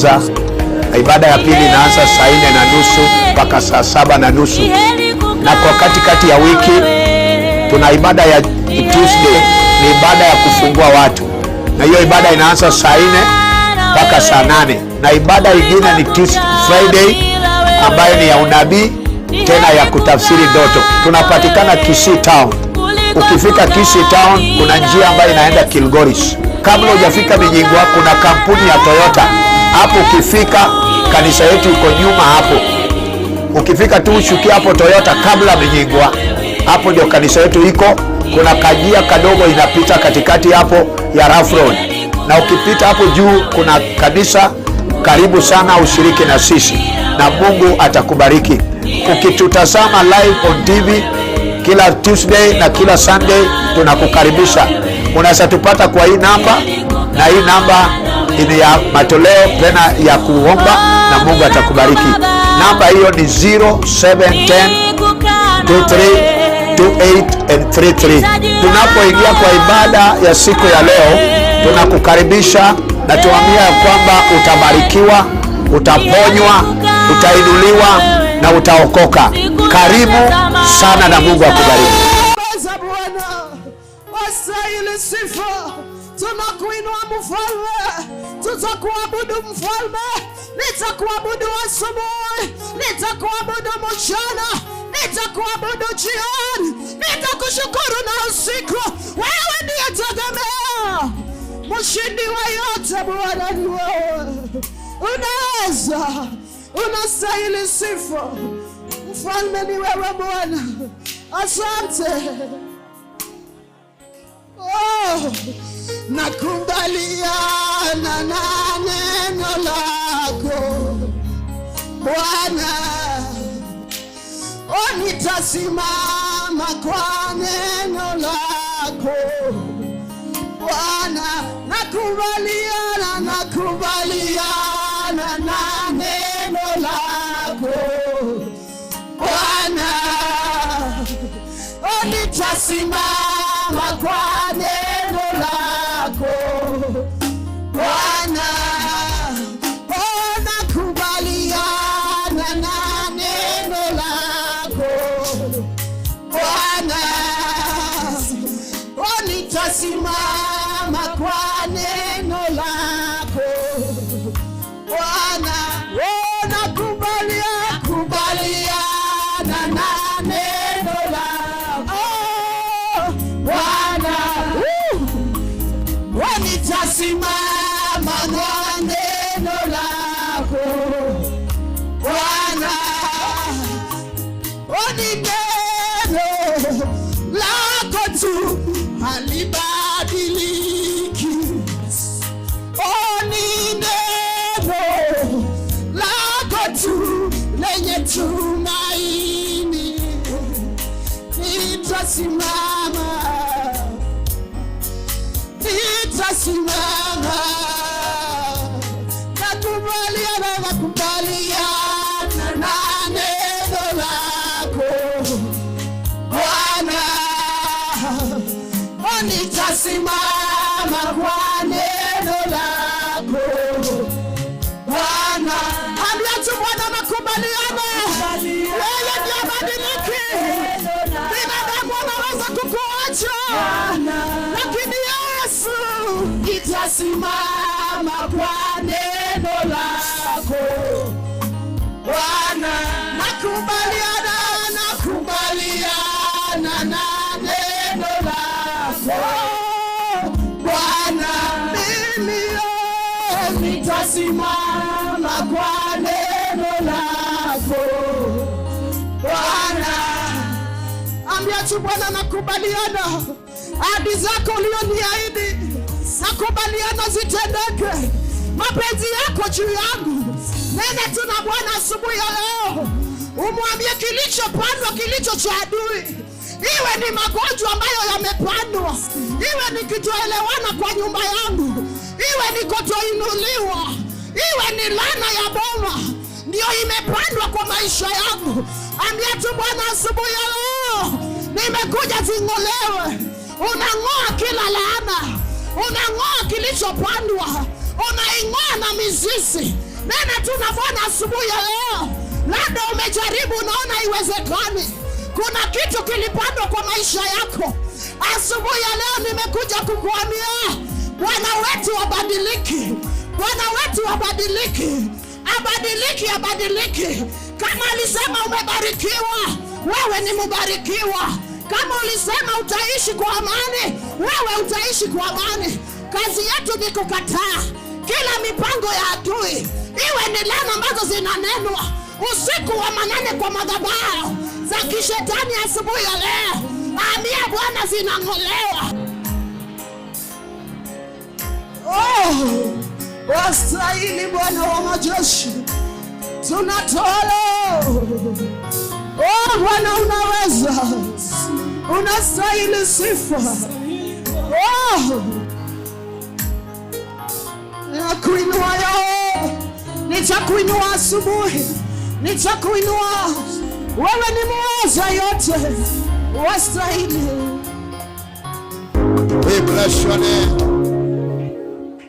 kwanza, na ibada ya pili inaanza saa 4:30 mpaka saa 7:30. Na kwa katikati ya wiki tuna ibada ya Tuesday, ni ibada ya kufungua watu, na hiyo ibada inaanza saa 4 mpaka saa 8. Na ibada ingine ni Tuesday, Friday ambayo ni ya unabii tena ya kutafsiri ndoto. Tunapatikana Kisii Town. Ukifika Kisii Town kuna njia ambayo inaenda Kilgoris. Kabla hujafika Minyingwa kuna kampuni ya Toyota hapo. Ukifika kanisa yetu iko nyuma hapo. Ukifika tu ushukia hapo Toyota kabla Minyingwa, hapo ndio kanisa yetu iko. Kuna kajia kadogo inapita katikati hapo ya rough road, na ukipita hapo juu kuna kanisa. Karibu sana ushiriki na sisi na Mungu atakubariki. Ukitutazama live on TV kila Tuesday na kila Sunday, tunakukaribisha. Unaweza tupata kwa hii namba, na hii namba ni ya matoleo tena ya kuomba, na Mungu atakubariki. Namba hiyo ni 0710 23 28 and 33. Tunapoingia kwa ibada ya siku ya leo, tunakukaribisha na tuambia ya kwamba utabarikiwa, utaponywa, utainuliwa na utaokoka. Karibu sana na Mungu akubariki. Za Bwana wastahili sifa, tunakuinua Mfalme, tutakuabudu Mfalme, nitakuabudu asubuhi, nitakuabudu mchana, nitakuabudu jioni, nitakushukuru na usiku. Wewe ndiye tegemeo, mshindi wa yote. Bwana ni wewe, unaweza, unastahili sifa. Mfalme ni wewe Bwana, asante. Oh, nakubaliana na neno lako Bwana, oh, nitasimama kwa neno lako Bwana, nakubaliana, nakubaliana na neno lako Bwana, oh, nitasimama kwa neno lako Bwana, oh, nakubaliana na neno lako Bwana, oh, nitasimama kwa neno lako Bwana, oh, nakubalia, kubaliana na neno lako, oh, Bwana, oh, nitasimama na neno lako Bwana, oh, ni neno lako tu halibadiliki. Oh, ni neno lako tu lenye tumaini. Nitasimama, nitasimama. Nakubaliana, nakubaliana na neno lako Bwana, oh, nitasimama kwa neno lako Bwana. Ambia tu Bwana nakubaliana, yeye ndiye habadiliki. Binadamu anaweza kukuacha, lakini Yesu itasimama kwa neno lako Bwana. Nakubaliana, nakubaliana na neno lako Bwana, mimi oh, nitasimama kwa neno lako Bwana. Ambia tu Bwana, nakubaliana ahadi zako ulioniahidi, nakubaliana zitendeke, mapenzi yako juu yangu. Nena tu na Bwana asubuhi ya leo, umwambie kilichopandwa, kilicho cha adui, iwe ni magonjwa ambayo yamepandwa, iwe ni kutoelewana kwa nyumba yangu, iwe ni kutoinuliwa, iwe ni laana ya boma ndio imepandwa kwa maisha yangu. Ambia tu Bwana asubuhi ya leo, nimekuja zing'olewe. Unang'oa kila laana, unang'oa kilichopandwa, unaing'oa na mizizi. Nena tu na Bwana asubuhi ya leo. Labda umejaribu, unaona haiwezekani. Kuna kitu kilipandwa kwa maisha yako. Asubuhi ya leo nimekuja kukuambia Bwana wetu abadiliki. Bwana wetu abadiliki. Abadiliki, abadiliki. Kama alisema umebarikiwa, wewe ni mbarikiwa. Kama ulisema utaishi kwa amani, wewe utaishi kwa amani. Kazi yetu ni kukataa kila mipango ya adui, iwe ni laana ambazo zinanenwa usiku wa manane kwa madhabahu za kishetani. Asubuhi ya leo, ambia Bwana zinang'olewa. Oh, wastahili Bwana wa majeshi, tunatoa leo. Oh Bwana, unaweza, unastahili sifa. Oh, nakuinua Yahweh, nitakuinua asubuhi, nitakuinua. Wewe ni muweza yote, wastahili. We bless your name.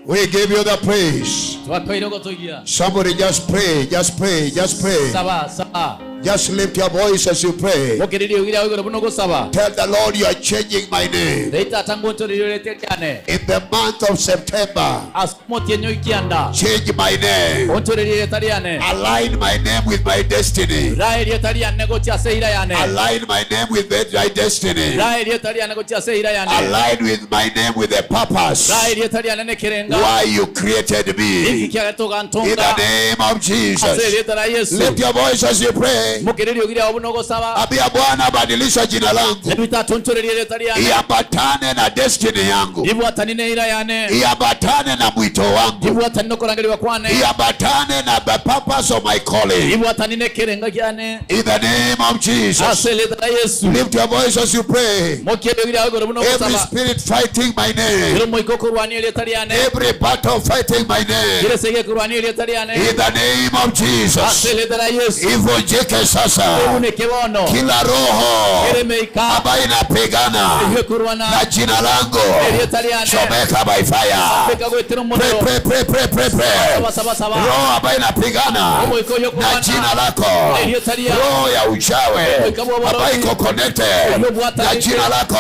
We give you the praise. Twakairogotogia. Somebody just pray, just pray, just pray. Saba saba. Just lift your voice as you pray. Mokeririe ugira igoro buno gosaba. Tell the Lord, you are changing my name. Reita tangontoririe ryane. In the month of September, Asmotienyo ikianda. change my name. Ontoririe tariane. Align my name with my destiny. Raerie tariane gochia seira yane. Align my name with my destiny. Raerie tariane gochia seira yane. Align with my name with the purpose. Raerie tariane ne kerenga. Why you created me. Ikikia In the togantonga. name of Jesus. Aserie tara Yesu. Lift your voice as you pray. Mokeririe ugira buno gosaba. Ambia Bwana, badilisha jina langu Reita tontoririe tariane. iambatane na destiny yangu, Ibwatanine ira yane. iambatane na mwito wangu, Ibwatanine korangeriwa kwane. iambatane na the purpose of my calling. Ibwatanine kerenga kyane. In the name of Jesus. Aserie tara Yesu. Lift your voice as you pray. Mokeririe ugira igoro buno Every gosaba. spirit fighting my name, Kiro moiko kurwania tariane. every battle fighting my name, Kire sege kurwania tariane. in the name of Jesus, Aserie tara Yesu. ivunjike sasa Ebuneke bono. kila roho Kire meika. ambayo inapigana Ihwe kurwana. na jina langu, Erie tariane. chomeka by fire. Peka gwetera Pray, omorero. pray, pray, pray, pray, pray. Saba saba saba. Roho ambayo inapigana Omoiko yo na kurwana. jina lako, Erie taria. roho ya uchawi ambayo iko connected na jina lako,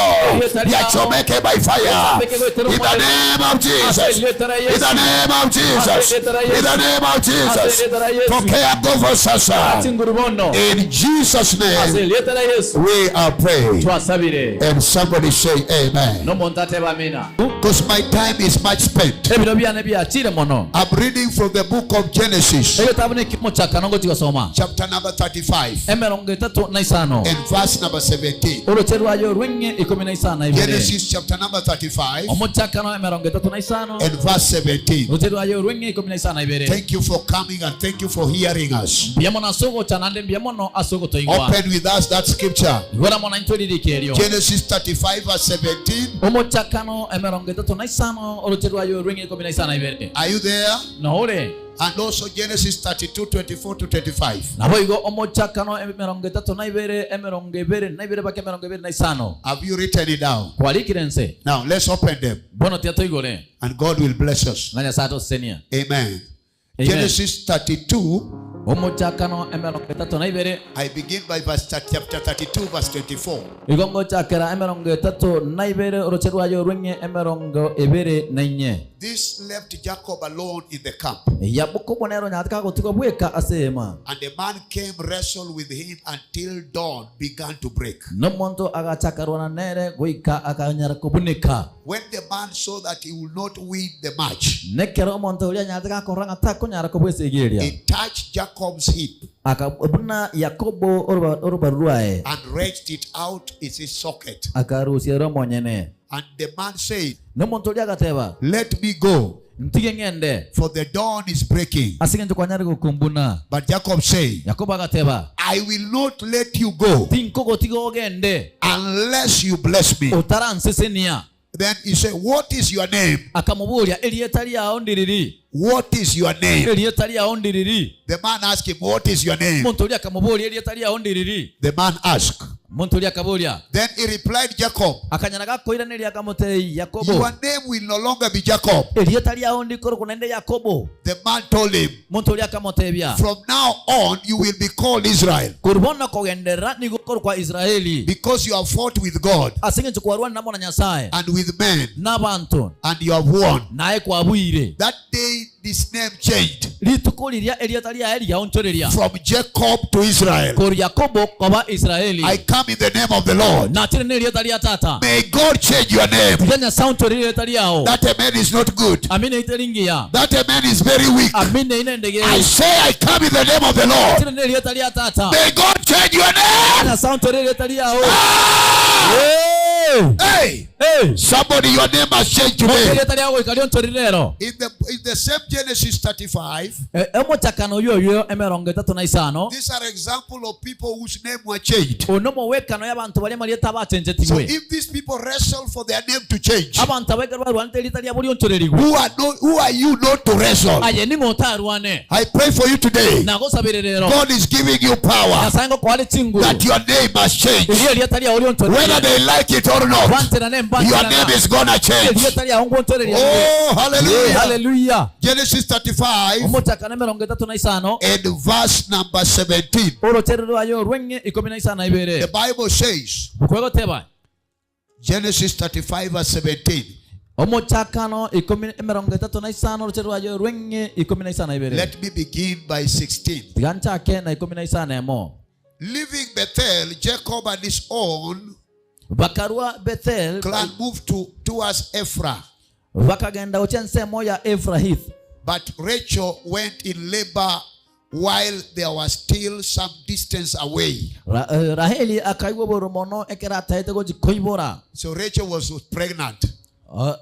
yachomeke by fire. In the name of Jesus. In the name of Jesus. In the name of Jesus. Pokea nguvu sasa. Atinguru bono. In Jesus' name Aserie tara Yesu. we are praying. Twasabire. And somebody say amen. Nomonto ateba amina. Because my time is much spent. Ebiro byane byachire mono. I'm reading from the book of Genesis, Egetabu nekimo chakanongo tigasoma. chapter number 35 35 and verse number 17. Uruche rwayo rweng'e 15 ibere. Genesis chapter number 35 Omochakano 35 and verse 17. Uruche rwayo rweng'e 15 ibere. Thank you for coming and thank you for hearing us. Mbiamono asogocha nande mbiamono asogotoigwa. Open with us that scripture. Igora mona intweririkerio. Genesis 35 verse 17. Omochakano 35 uruche rwayo rweng'e 15 ibere. Are you there? Noore. And also Genesis 32 24 to 25. Nabo igo omochakano 32 22 bake 25. Have you written it down? Kwarikire nse. Now let's open them Bono tiatoigore. and God will bless us. Na Nyasaye atosesenia. Amen. Amen. Genesis 32. Omochakano 32 I begin by verse chapter 32 verse 24. Igongo chakera 32 uruche rwayo rweng'e 24. This left Jacob alone in the camp. Yabuko bonero nyatka gotigo bweka asema. And the man came wrestled with him until dawn began to break. Nomonto agachakarwana nere goika akanyara kubunika. When the man saw that he would not win the match, Nekero omonto uria nyatka koranga takonyara kubwesegeria. he touched Jacob's hip Akabuna Yakobo orubaruae. and wrenched it out its socket. Akarusia romonyene. And the man said, Nomonto uria agateba. "Let me go, Ntige ng'ende. for the dawn is breaking." Asige ntukwanyare gukumbuna. But Jacob said, Yakobo agateba. "I will not let you go Tinkogotiga ogende. unless you bless me." Utaransesenia. Then he said, "What is your name?" Akamuburia erieta riao ndiriri. What is your name? Erieta riao ndiriri. The man asked him, What is your name? Omonto oria akamoboria erieta riao ndiriri. The man asked. Omonto oria akaboria. Then he replied, Jacob, Akanyara gakoiraneria akamotei Yakobo. your name will no longer be Jacob. Erieta riao ndikorokwo naende Yakobo. The man told him, Omonto oria akamotebia. From now on you will be called Israel, Korwa bono kogenderera nigo korokwa Israeli. because you have fought with God Ase eng'encho kwarwanire amo na Nyasaye and with men, na abanto and you have won. naye kwabuire. That day this name changed Rituko riria erieta riaye riaonchoreria from Jacob to Israel. korwa Yakobo koba Israeli. I come in the name of the Lord. Nachire na erieta ria tata. May God change your name. Tiga Nyasaye onchorerie erieta riao. That amen is not good. Amina iteringiya. That amen is very weak. Amina inendege. I say I come in the name of the Lord. Nachire na erieta ria tata. May God change your name. Nyasaye onchorerie erieta riao. Ah! Hey! Hey! Hey! Somebody, your name has changed today. Erieta riao goika rionchorire rero. In the same Genesis 35, Emochakano yoyo emerongo etato na isano. these are example of people whose name were changed. Ono mowekano y'abantu baria marieta So bachenjetigwe. if these people wrestle for their name to change, Abantu abekero barwanete erieta riabo rionchorerigwe. who are you not to wrestle? Aye ning'o otarwane. I pray for you today. Nagosabire rero. God is giving you power Nyasaye ngokware chinguru. that your name must change. Erio erieta riao Whether rionchorerigwe. they like it or not, Banterane your mbanterana. name is gonna change. Erieta riao ngwonchoreria. Oh, hallelujah. Hallelujah. Genesis 35 Omochakano emerongo etato na isano. and verse number 17. Orocherero rwayo rweng'e ikomi na isano na ibere. The Bible says, Okwegoteba. Genesis 35 verse 17. Omochakano ikomi emerongo etato na isano orocherero rwayo rweng'e ikomi na isano na ibere. Let me begin by 16. Tiga nchake na ikomi na isano emo. Leaving Bethel, Jacob and his own Bakarua Bethel clan moved towards Ephrath. bakagenda gochia ensemo ya Efrahith. But Rachel went in labor while there was still some distance away. Raheli akaigwa boro mono ekero ataete gochi koibora. So Rachel was pregnant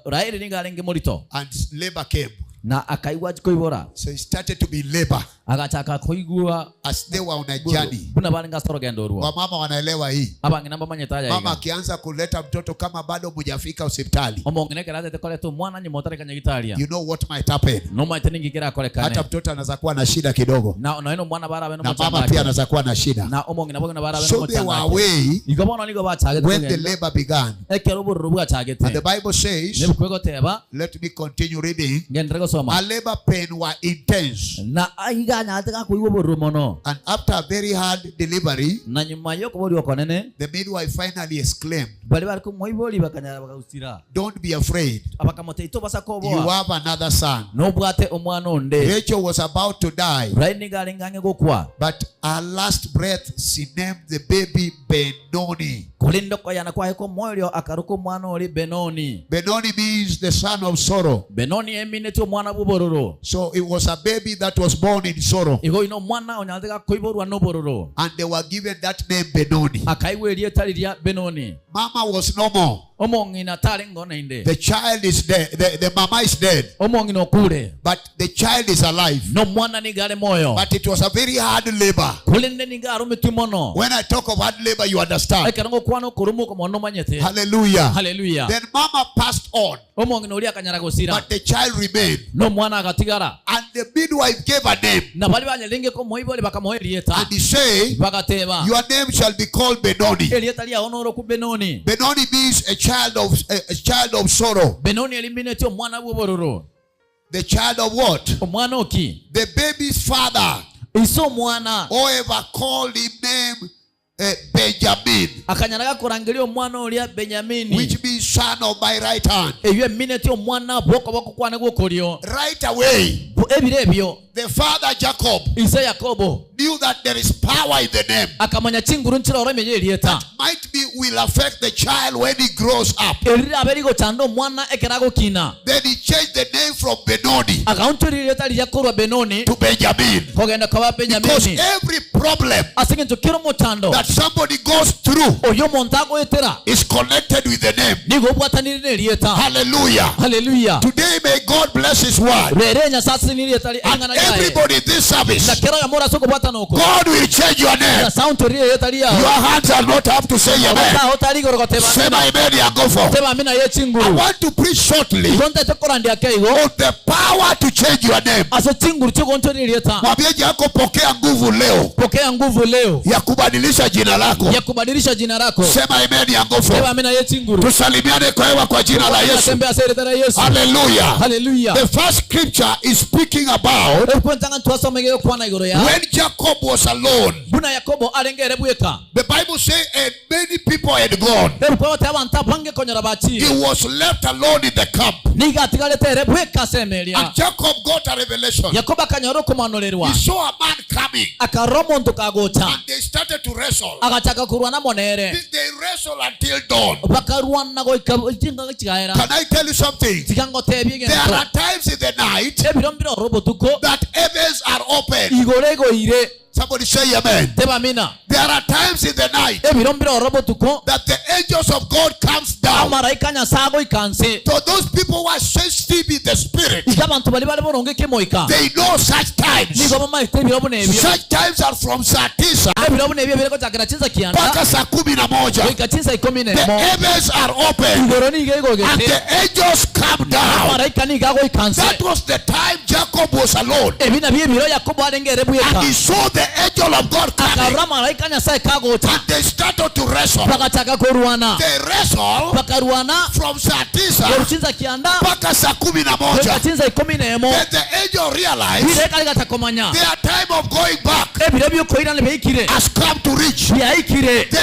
Raheli nigo arenge morito and labor came. na akaigwa achi koibora. So he started to be in labor Agachaka koigwa as they were on a journey. buna barenge ase orogendo orwo. Wamama wanaelewa hii. Abang'ina mbamanyete aya Mama iga. akianza kuleta mtoto kama bado mujafika hospitali, Omong'ina ekero atete koreta omwana nyuma otareka nyagitaria. you know what might happen. Nomaete ninki kerakorekane. Hata mtoto anaweza kuwa na shida kidogo, Na noene omwana barabe na mama pia nomochangake. anaweza kuwa na shida. Na omong'ina bogina barabe So they were nomochangake. away Igo bono nigo bachagete when the kogenda. labor began. Ekero obororo And the bwachagete. Bible says, Nebukwegoteba let me continue reading. ngendere gosoma. Her labor pain were intense. Na aiga nyate gakoigwa obororo mono. And after a very hard delivery, Na nyuma yokoboria okonene the midwife finally exclaimed, bari bari komoibori bakanyara bakausira. Don't be afraid. Abakamotei tobasa You koboa. have another son. Nobwate omwana onde. Rachel was about to die, Rai nigo arenge ang'e gokwa. but her last breath, she named the baby Benoni. Korende okoyana kwaye komoerio akaruka omwana ori Benoni. Benoni means the son of sorrow. Benoni emineti omwana bw'obororo. So it was a baby that was born in sorrow. Igo ino omwana onyarete gakoiborwa n'obororo. And they were given that name Benoni. Akaigwa erieta riria Benoni. Mama was no more. Omong'ina tarenge nainde. The child is dead. The mama is dead. Omong'ina okure. But the child is alive. N'omwana nigo are moyo. But it was a very hard labor. Korende nigo arumetwe mono. When I talk of hard labor, you understand. Ekero ngokwana okorumuka mono omanyete. Hallelujah. Hallelujah. Then mama passed on, Omong'ina oria akanyara gosira. but the child remained. N'omwana agatigara. And the midwife gave a name. Na bari banyarenge komoibori bakamoa erieta. And he said, Bagateba. Your name shall be called Benoni. Erieta riao noroku Benoni. Benoni means a child of sorrow. Benoni elimineti omwana bw'obororo. The child of what? Omwana oki. The baby's father, Ise omwana. however, called him name Benjamin, Akanyara gakorangeria omwana oria Benyamini. which means son of my right hand. Eyo emineti omwana bw'okoboko kwane gw'okorio. Right away, Ebiro ebyo the father Jacob ise Yakobo knew that there is power in the name. akamanya chinguru nchiroro emenye erieta. Might be will affect the child when he grows up. Erire abe rigochanda omwana ekero agokina. Then he changed the name from Benoni Akaonchoria erieta riria korwa Benoni to Benjamin. kogenda koba Because Benyamini. every problem Ase eng'encho kera omochando that somebody goes through oyo omonto agoetera is connected with the name. nigo obwatanire na erieta. Hallelujah. Hallelujah. Today may God bless his word. Rere Nyasaye ase And everybody in this service, God will change your name. Your hands are not up to say amen. Sema amen ya nguvu. I want to preach shortly on the power to change your name. Mwambie yako, pokea nguvu leo. Pokea nguvu leo ya kubadilisha jina lako. Ya kubadilisha jina lako. Sema amen ya nguvu. Sema amen ya chinguru. Tusalimiane kwa hewa kwa jina la Yesu. Hallelujah. Hallelujah. The first scripture is speaking about when Jacob was alone. The Bible says, and many people had gone. He was left alone in the camp. And Jacob got a revelation. He saw a man coming. And they started to wrestle. They wrestled until dawn. Can I tell you something? There are times in the night that heavens are open. Somebody say amen. There are times in the night that the angels of God comes down. To those people who are sensitive in the spirit, they know such times. Such times are from saa tisa mpaka saa 11. The heavens are open and the angels come down. That was the time Jacob was alone. And he saw the angel of God coming. And they started to wrestle. They wrestled from saa tisa mpaka saa 11. Then the angel realized their time of going back has come to reach. Then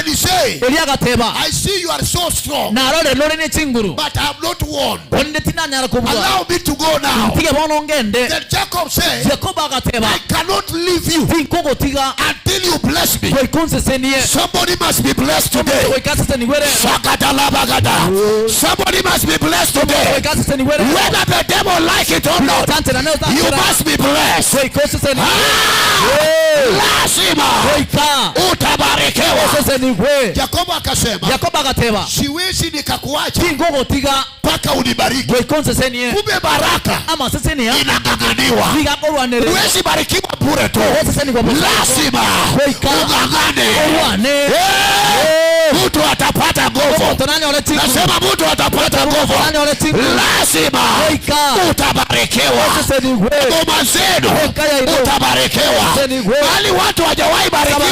he said, I see you are so strong, but I have not won. Allow me to go now. Then Jacob said, I cannot leave you until you bless me. Somebody must be blessed today. Somebody must be blessed today. Whether the devil like it or not, you must be blessed. Lazima utabarikiwa. Yakobo akasema, siwezi nikakuacha mpaka unibariki. Kumbe baraka inang'ang'aniwa. Huwezi barikiwa bure tu. Lazima ung'ang'ane. Mtu atapata nguvu. Nasema mtu atapata nguvu. Lazima utabarikiwa. Ngoma zenu utabarikiwa. Bali watu hawajawahi barikiwa,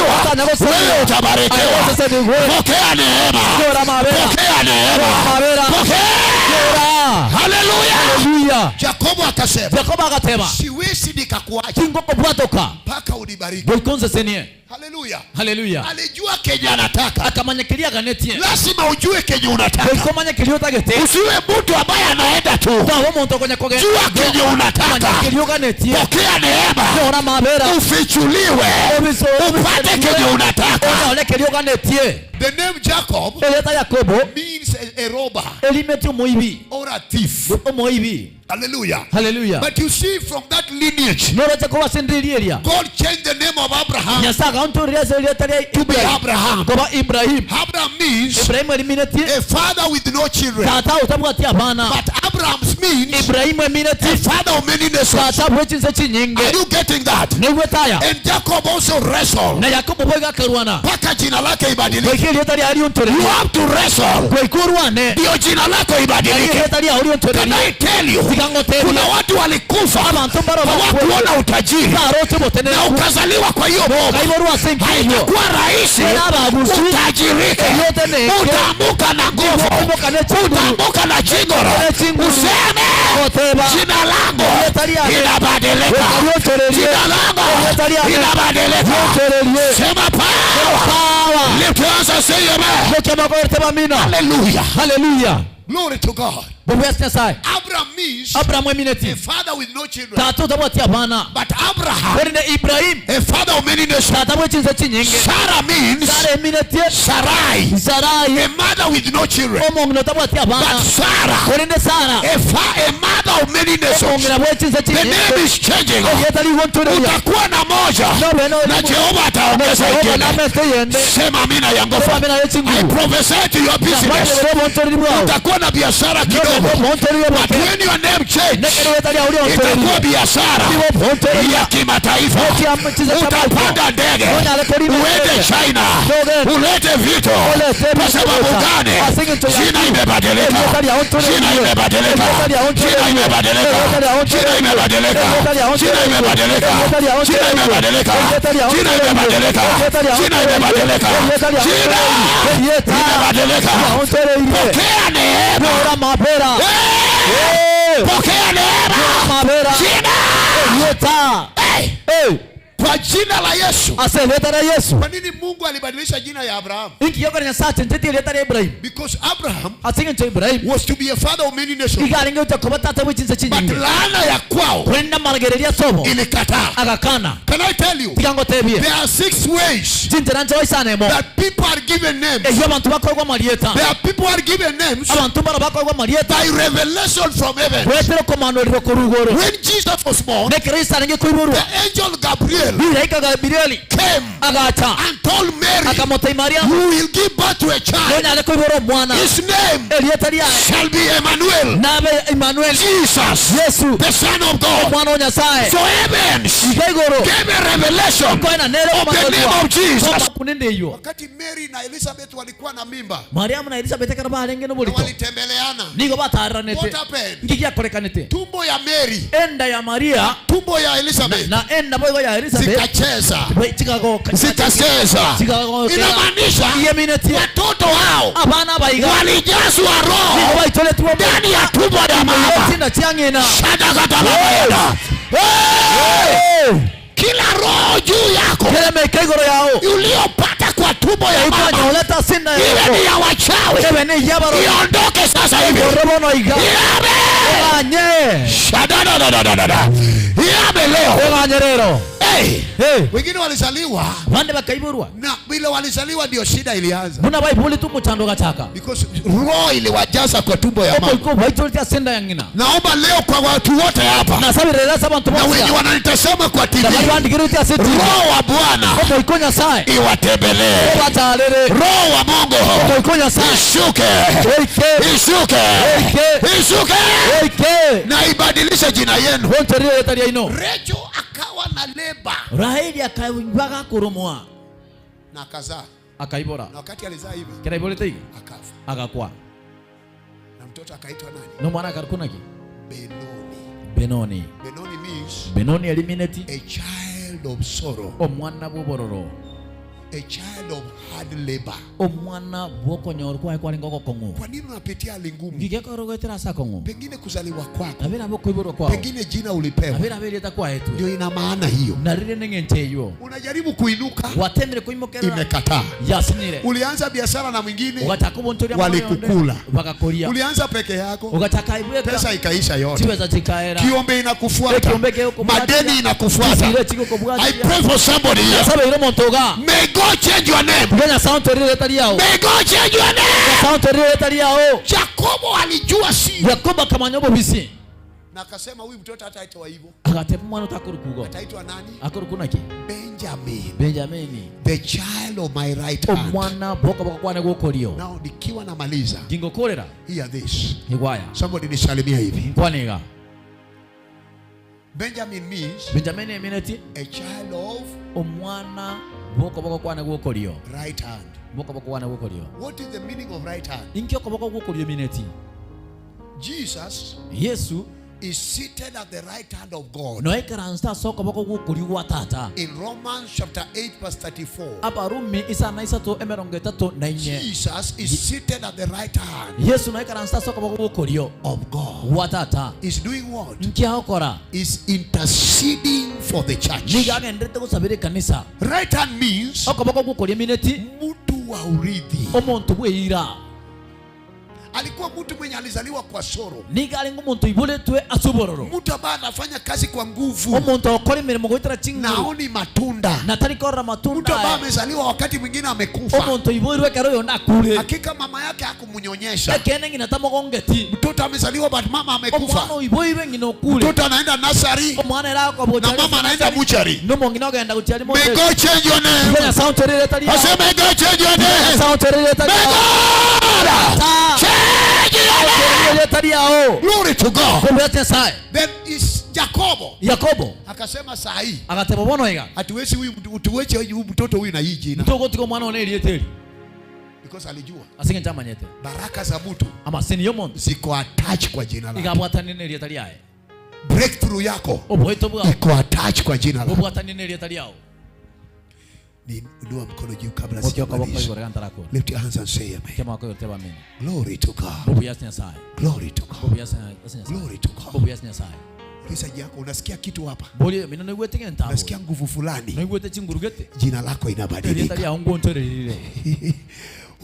wewe utabarikiwa. Pokea neema. Pokea neema. Pokea. Hallelujah. Yakobo akasema, siwezi nikakuacha mpaka unibariki. Hallelujah. Hallelujah. Alijua kenye anataka. Lazima ujue kenye unataka. Usiwe mtu ambaye anaenda tu. Jua kenye unataka. Pokea neema. Ufichuliwe. Upate kenye unataka. The name Jacob means a robber or a thief. Hallelujah. Hallelujah. But you see, from that lineage, God changed the name of Abraham to be Abraham. Abraham means a father with no children. But Abraham means a father of many nations. Are you getting that? And Jacob also wrestled. Paka jina lake ibadilike. You have to wrestle. Ndio jina lako ibadilike. Can I tell you? Kuna watu walikufa hawakuona utajiri, na ukazaliwa kwa hiyo boma. Haitakuwa rahisi utajirike. Utaamuka na nguvu, utaamuka na jingoro, useme jina langu inabadilika, jina langu inabadilika. Sema power. Lift your hands and say amen. Hallelujah. Hallelujah. Glory to God. Abraham means a father with no children. But Abraham, a father of many nations. Sarah means Sarai, a mother with no children. But Sarah, a mother of many nations. The name is changing. Utakuwa na moja na Jehova ataongeza ingine. Sema amina ya nguvu. I prophesy to your business. Utakuwa kuwa na biashara kidogo, but when your name change, itakuwa biashara ya kimataifa. Utapanda ndege uende China, ulete vitu. Kwa sababu gani? Jina imebadilika, jina imebadilika, jina imebadilika, jina imebadilika, jina imebadilika, jina imebadilika, jina imebadilika, jina imebadilika, jina imebadilika. Pokea neema, pokea neema, jina kwa jina la Yesu. Ase leta la Yesu. Kwa nini Mungu alibadilisha jina ya Abraham? Inki yokora Nyasaye chencheti leta la Ibrahim. Because Abraham Asinge Ibrahim was to be a father of many nations. Igaringe utakoba tata wichinse But chinyinge. laana ya kwao Kwenda maragereria sobo. Ilikataa. Agakana. Can I tell you? Tigango tebie. There are six ways Chinjera ncho isanemo. that people are given names. Eyo abantu bakorwa marieta. There are people who are given names Abantu bara bakorwa marieta. By revelation from heaven. Wetero komanolirwa korugoro. When Jesus was born, Nekero isarenge kuiborwa. The angel Gabriel Biraika Gabrieli came agacha and told Mary, akamota Maria, "You will give birth to a child. Nonyare kuibora mwana. His name Erieta riaye shall be Emmanuel, nabe Emmanuel, Jesus, Yesu, the Son of God." omwana wa Nyasaye. So heavens Iga igoro gave a revelation koena nere of the name of Jesus. Kunende iyo. Wakati Mary na Elizabeth walikuwa na mimba Mariamu na Elizabeth kara barenge na n'oborito walitembeleana, nigo bataranete, what happened? Ngiki yakorekanete? Tumbo ya Mary, Enda ya Maria tumbo ya Elizabeth na enda boigo ya Elizabeth zikacheza, chikagoka zikacheza. Chikagoka. Inamaanisha Iyemineti watoto hao abana baiga walijazwa nigo roho baitoletwe ndani ya tumbo ya mama. Tinda chiang'ina. Shadakatalabayada. Hey! Kila roho juu yako Kere igoro yao uliyopata kwa tumbo ya mama, ikanyoleta sinda iwe yako ni ya wachawi, ebe ni yabaro iondoke sasa hivi. Orobono iga Ihame! Oganye. Shadadadadadada. Ihame leo. Oganye rero. Hey! Hey. Wengine walizaliwa Bande bakaiborwa na vile walizaliwa ndio shida ilianza, buna baibuli tumuchando gachaka because roho iliwajaza kwa tumbo ya mama. Omoiko baitoleta sinda ya ng'ina. Naomba leo kwa watu wote hapa Nasabirera abantu na wenye bonsi wananitazama kwa TV, nabari bandigirite ase TV, roho wa Bwana omoiko Nyasaye iwatembelee, obatarere, roho wa Mungu omoiko Nyasaye ishuke, oike, ishuke, oike, ishuke oike na ibadilishe jina yenu. Bontorire reta riaino. Rachel akawa na leba Raheli akaibaga kurumwa na akazaa, akaibora na wakati alizaa hivi kera iga akafa, agakwa na mtoto akaitwa nani? No mwana akarkunaki? Benoni. Benoni. Benoni means Benoni elimineti a child of sorrow, omwana bw'obororo, a child of hard labor. Omwana bw'okonyorwa kwaye kwarenga ogokong'u. Kwa nini unapitia hali ngumu? Ngigekorogoetera ase akong'u. Pengine kuzaliwa kwako, Nabera bokoiborwa kwao, pengine jina ulipewa nabera berieta kwaetwe ndio ina maana hiyo. Narire neng'enche eyo. Unajaribu kuinuka, Watemire kuimokerera, imekataa. Yasinyire. Ulianza biashara na mwingine, Ugataka obontoria, walikukula. Bakakoria. Ulianza peke yako, Ugataka ibweka, pesa ikaisha yote. Chiweza chikaera. Kiombe inakufuata, Ekiombe gekokobwatia. madeni inakufuata. Chisire chigokobwatia. I pray for somebody here. Nasabeire omonto iga. May God change your name. Tiga Nyasaye ontorire reta riao. May God change your name. Nyasaye ontorire reta riao. Jacobo alijua siri Yakobo akamanya obobisi na akasema huyu mtoto hataitwa hivyo, agateba omwana otakorukugo ataitwa nani? Akorukunaki? Benjamin, Benjamini, the child of my right hand. Omwana bwokoboko kwane gokorio. Now nikiwa namaliza, Gingokorera, hear this. Igwaya. Somebody nisalimia hivi. Nkwaniga. Benjamin means Benjamini emineti a child of omwana bwokoboko kwane gokorio. Right hand. Bwokoboko kwane gokorio. What is the meaning of right hand? Inki okoboko gokorio emineti? Jesus Yesu is seated at the right hand of God. Noekaransa ase okoboko gokorio gwa tata. In Romans chapter 8 verse 34. Abarumi isana isato emerongo etato na inye. Jesus is seated at the right hand Yesu noekaransa ase okoboko gokorio of God. Gwa tata. Is doing what? Nkiagokora? Is interceding for the church. Nigo agenderete gosabera ekanisa. Right hand means Okoboko gokorio emineti mtu wa urithi. Omonto bweira. Alikuwa mtu mwenye alizaliwa kwa sorrow. Nigo arenga omonto iboretwe ase obororo. Mtu ambaye anafanya kazi kwa nguvu. Omonto okora emirimo goetera chinguru. Naoni matunda. Na tari korora Mtu matunda. ambaye amezaliwa wakati mwingine amekufa. Omonto iboirwe ekero oyo nakure. Hakika mama yake hakumnyonyesha. Ekene ng'ina tamogongeti. Mtoto amezaliwa but mama amekufa. Omwana oiboirwe ng'ina okure. Mtoto anaenda nursery Omwana era akobocha na mama anaenda butchery. Nomong'ina ogenda gochiari. May God change your name. Kenya sound terere tari. I say may God change your name. Sound terere tari. May God change your name. Erieta riao. Glory to God. Obuya ase Nyasaye. Then is Jacobo Yakobo akasema, saa hii agateba bono iga hatuwezi huyu tuweche huyu mtoto huyu na hii jina, ntogotiga omwana one erieta eri because alijua ase eng'encho amanyete baraka za mtu amaseni ya omonto ziko attached kwa jina lake. igabwatanire na erieta riaye. Breakthrough yako Oboito bwao iko attached kwa jina lake. bobwatanire na erieta riao. Inua mkono juu kabla Okio koboko sijamaliza. igoro gantarakora. Lift your hands and say amen. Kema ko yoteba amen. Glory to God. Bobuya ase Nyasaye. Glory to God. Bobuya ase Nyasaye. Glory to God. Bobuya ase Nyasaye. Uliza yako, unasikia kitu hapa? Bori mina noigwete gento Unasikia nguvu fulani? noigwete chingurugete Jina lako erieta inabadilika. riao ngwontorerire.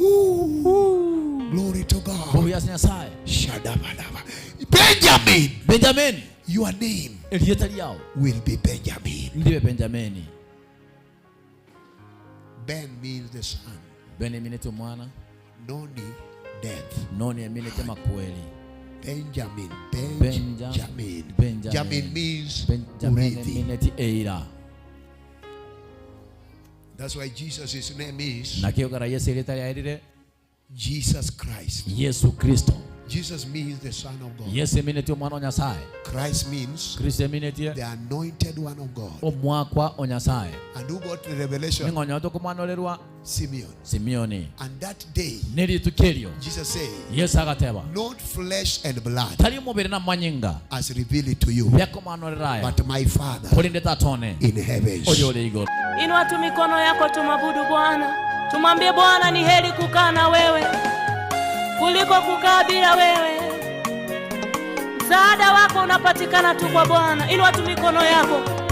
Ooh. Glory to God. Bobuya ase Nyasaye. Shadabadaba. Benjamin, Benjamin, your name erieta riao will be Benjamin. ndibe Benjamini. Ben means the son. Ben eminete omwana. Noni, death. Noni eminete makweli. Benjamin. Benja- Benjamin. Benjamin. Jamin means Benjamin urithi. emineti eira. That's why Jesus' his name is Nakio kara Yesu erieta riaerire Jesus Christ. Yesu Kristo. Jesus means the Son of God. Yesu emineti omwana o Nyasaye. Christ means Kristo eminetie the anointed one of God. omwakwa o Nyasaye. And who got the revelation? Ning'onyote okomwanorerwa Simeon. Simeoni. And that day, Nerituko erio Jesus said, Yesu agateba not flesh and blood tari omobere na amanyinga has revealed it to you, biakomwanorera aya but my Father korende tatone in heavens. oyo ore igoro. Inua tu mikono yako tumwabudu Bwana. Tumwambie Bwana ni heri kukaa na wewe kuliko kukaa bila wewe. Msaada wako unapatikana tu kwa Bwana. Inua tu mikono yako.